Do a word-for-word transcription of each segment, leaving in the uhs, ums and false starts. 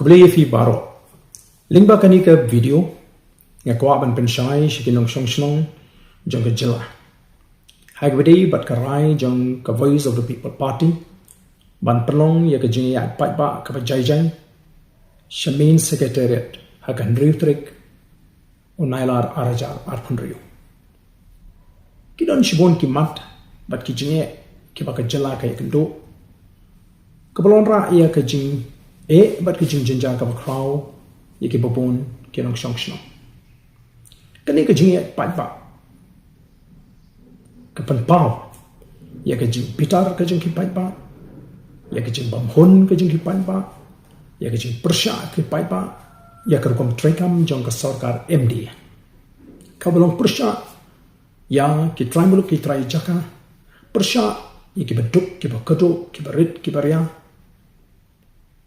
Khublei ïa phi baroh. Lyngba kane ka video nga kwah ban pynshai sha ki nongshong shnong jong ka jylla, ha kaba ïadei bad ka rai jong ka Voice of the People Party ban pynlong ïa ka jingïaid paidbah kaba jai jai sha main secretariat ha ka hynriew tarik u Nailar ar hajar arphew hynriew. Ki don shibun ki mat bad ki jingeh kiba ka jylla ka ïakynduh, kaba long rah ïa ka jingeh bad ka jingjynjar kaba khraw ïa kiba bun ki nongshong shnong. Kane ka jingïaid paidbah ka pynpaw ïa ka jingbitar ka jong ki paidbah, ïa ka jingbymhun ka jong ki paidbah, ïa ka jingpyrshah ki paidbah ïa ka rukom treikam jong ka sorkar M D A, kaba long pyrshah ïa ki trai muluk ki trai jaka, pyrshah ïa kiba duk kiba kyrduh, kiba rit kiba ria,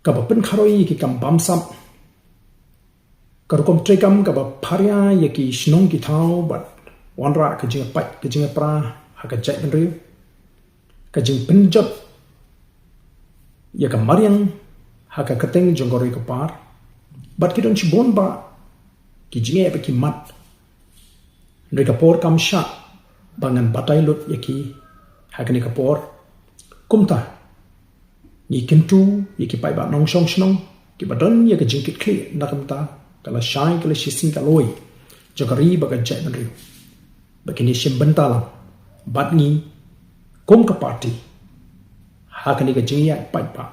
kaba pynkharoi ïa ki kam bamsap, ka rukom treikam kaba pharia ïa ki shnong ki thaw bad wanrah ka jingpait ka jingpra ha ka jaitbynriew, ka jingpynjot ïa ka mariang ha ka kyrteng jong ka ri ka par, bad ki don shibun bah ki jingeh bad ki mat. Hynrei ka por kam shah ba ngan batai lut ïa ki ha kane ka por. Kumta ngi kyntu ïa ki paidbah nongshong shnong kiba don ïa ka jingkitkhlieh na ka bynta ka lashai ka lashisngi ka lawei jong ka ri bad ka jaitbynriew, ba kin ïashim bynta lang bad ngi kum ka party ha kane ka jingïaid paidbah,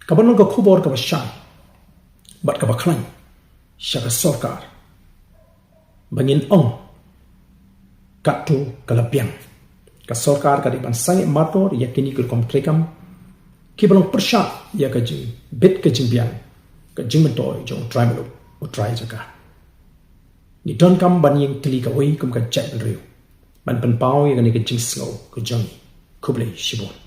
kaba long ka khubor kaba shai bad kaba khlaiñ sha ka sorkar, ba ngin ong katto ka la biang. Ka sorkar ka dei ban sangeh mardor ïa kine ki rukom treikam kiba long pyrshah ïa ka jingbit ka jingbiang ka jingmyntoi jong u trai muluk u trai jaka. Ngi donkam ban ïeng tylli kawei kum ka jaitbynriew ban pynpaw ïa kane ka jingsngew ka jong ngi. Khublei shibun.